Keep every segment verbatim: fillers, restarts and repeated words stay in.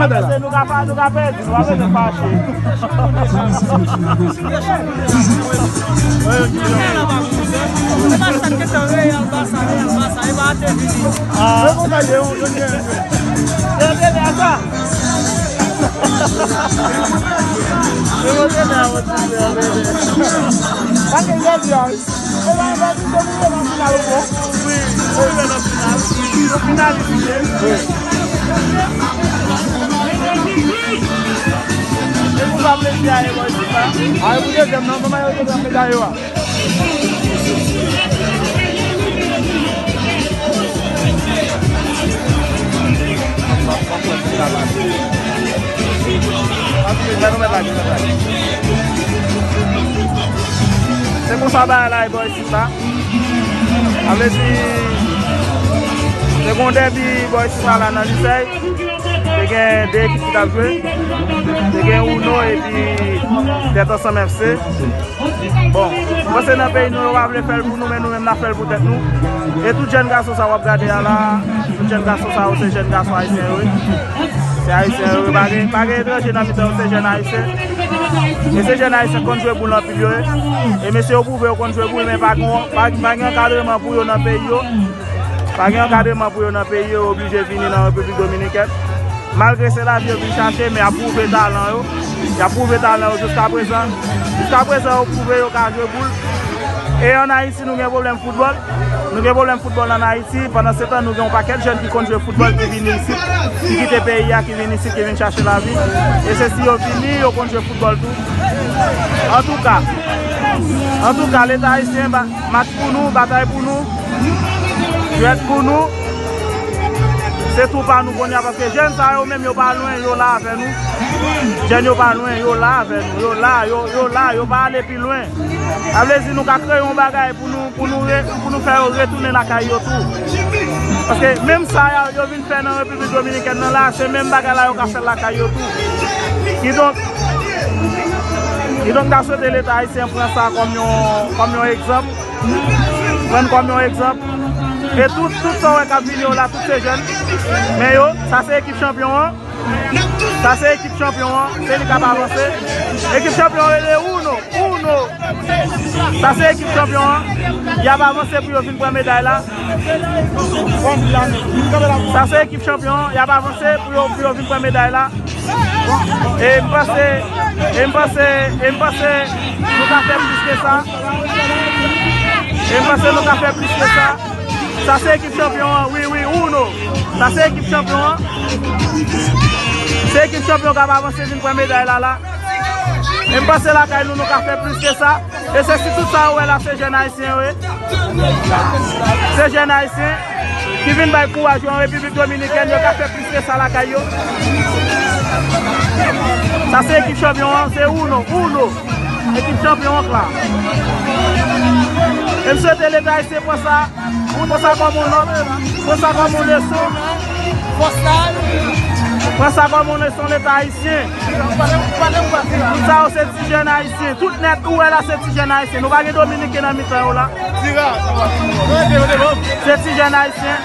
Mesye, nou ka pa, nou ka pèdi, nou pa bezwen fache. Se pa sa kesyon Real, Barça, Real, Barça, e pa te vini. Ah. Se konsa, yo, yo, yo, yo. Se bebe, ata. Se konsa, yo, bebe. Pa ke jodi a. E pa, e pa, se pou rive nan final ou bon. Wi, pou rive nan final. Yon finalis li ye. Wi. E pou sa plezi a, e bò isi la. A, e pou dezyèm nan, kòman yo dezyèm medal yo a? Se konsa bagay la ye bò isit la. Sa vle di, te gen yon dèbi bò isit la, la nan Lisèy. Te gen de ekip ki t ap jwe. Te gen Uno epi Tèt Ansanm F C. Bon, m panse nan peyi nou, yo pa vle fè l pou nou, men nou menm n ap fè l pou tèt nou. E tout jèn gason sa w ap gade a la, tout jèn gason sa yo, se jèn gason ayisyen yo ye. Se ayisyen yo ye, pa gen, pa gen etranje nan mitan yo, se jèn ayisyen. E se jèn ayisyen k konn jwe boul anpil yo ye. E mesye yo pwouve yo konn jwe boul, men pa gen, pa, pa gen ankadreman pou yo nan peyi yo. Pa gen ankadreman pou yo nan peyi yo, yo oblije vini nan Repiblik Dominikèn. Malgre se lavi yo vin chache, men y ap pwouve talan yo. Y ap pwouve talan yo jiskaprezan. Jiskaprezan, yo pwouve yo ka jwe boul. E ann Ayiti, nou gen pwoblèm foutbòl. Nou gen pwoblèm foutbòl ann Ayiti. Pandansetan, nou gen yon pakèt jèn ki konn jwe foutbòl ki vini isit, ki kite peyi a, ki vini isit, ki vin chache lavi. E se si yo vini, yo konn jwe foutbòl tou. Antouka, antouka, Leta ayisyen, ba, match pou nou, batay pou nou, jwèt pou nou. Se tou pa nou kounye a, paske jèn sa yo menm yo pa lwen, yo la avè nou. Jèn yo pa lwen, yo la avè nou. Yo la, yo, yo la, yo pa ale pi lwen. Sa vle di nou ka kreye yon bagay pou nou, pou nou re-, pou nou fè yo retounen lakay yo tou. Paske menm sa a yo vin fè nan Repiblik Dominikèn nan la, se menm bagay la yo ka fè lakay yo tou. Kidonk, kidonk, n ta swete Leta ayisyen pran sa kòm yon, kòm yon egzanp. Pran kòm yon egzanp. E tout, tout sa w wè k ap vini yo la, tout se jèn. Men yo, sa se ekip chanpyon an. Sa se ekip chanpyon an, se li k ap avanse. Ekip chanpyon an rele Uno, Uno. Sa se ekip chanpyon an, y ap avanse pou yo vin pran meday la. Sa se ekip chanpyon an, y ap avanse pou yo, pou yo vin pran meday la. E m panse, e m panse, e m panse nou ka fè plis ke sa. E m panse nou ka fè plis ke sa. Sa se ekip chanpyon an, wi, wi, Uno. Sa se ekip chanpyon an. Se ekip chanpyon k ap avanse vin pran meday la, la. E m panse lakay nou, nou ka fè plis ke sa. E se sitou sa ou wè la, se jèn ayisyen yo ye. Se jèn ayisyen ki vin bay kouraj yo an Repiblik Dominikèn, yo ka fè plis ke sa lakay yo. Sa se ekip chanpyon an, se Uno, Uno. Ekip chanpyon an k la. E m swete Leta ayisyen pran sa. Pran sa kòm yon nòt, pran sa kòm yon leson. Pran sa kòm yon leson, Leta ayisyen. Tout sa yo se ti jèn ayisyen. Tout nèt ou wè la se ti jèn ayisyen. Nou pa gen dominiken nan mitan yo la. Se ti jèn ayisyen.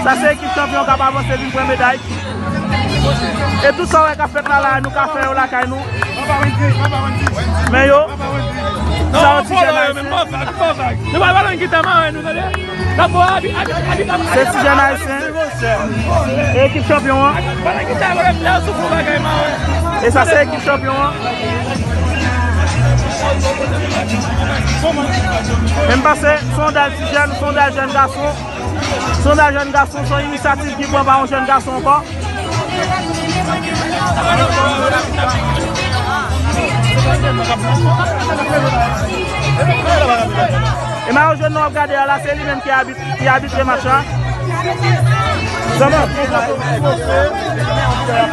Sa se ekip chanpyon k ap avanse vin pran meday. E tout sa w wè k ap fèt la, la, nou ka fè yo lakay nou. Men yo, sa yo ti jèn ayisyen. Se ti jèn ayisyen. E ekip chanpyon an. E sa se ekip chanpyon an. E m panse, sondaj ti jèn, sondaj jèn gason. Sondaj jèn gason, se yon inisyativ ki pran pa yon jèn gason ankò. E mayo jòn nan w ap gade a la, se li menm ki abit, ki abitre match la.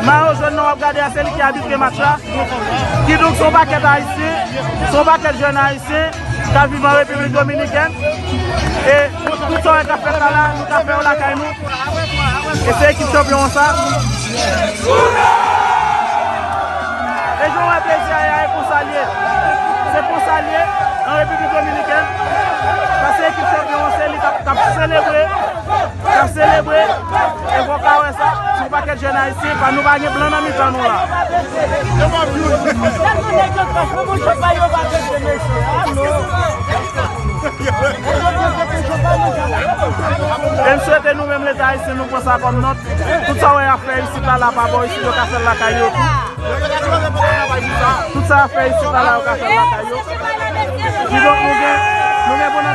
Mayo jòn nan w ap gade a, se li ki abitre match la. Kidonk, se yon pakèt ayisyen, se yon pakèt jèn ayisyen k ap viv an Repiblik Dominikèn. E tout sa w wè k ap fèt la, la, nou ka fè yo lakay nou. E se ekip chanpyon an sa. E jan w wè plezi a ye a, e konsa l ye. Se konsa l ye an Repiblik Dominikèn. Sa se ekip chanpyon an, se li k ap, k ap selebre. K ap selebre. E fò w ka wè sa. Pakèt jèn ayisyen, pa nou pa gen blan nan mitan nou la. E m swete nou menm Leta ayisyen nou pran sa kòm nòt. Tout sa w wè y ap fè isit la, la pa bò isit, yo ka fè l lakay yo tou. Tout sa y ap fè isit la, la yo ka fè l lakay yo. Kidonk nou gen, nou gen pou n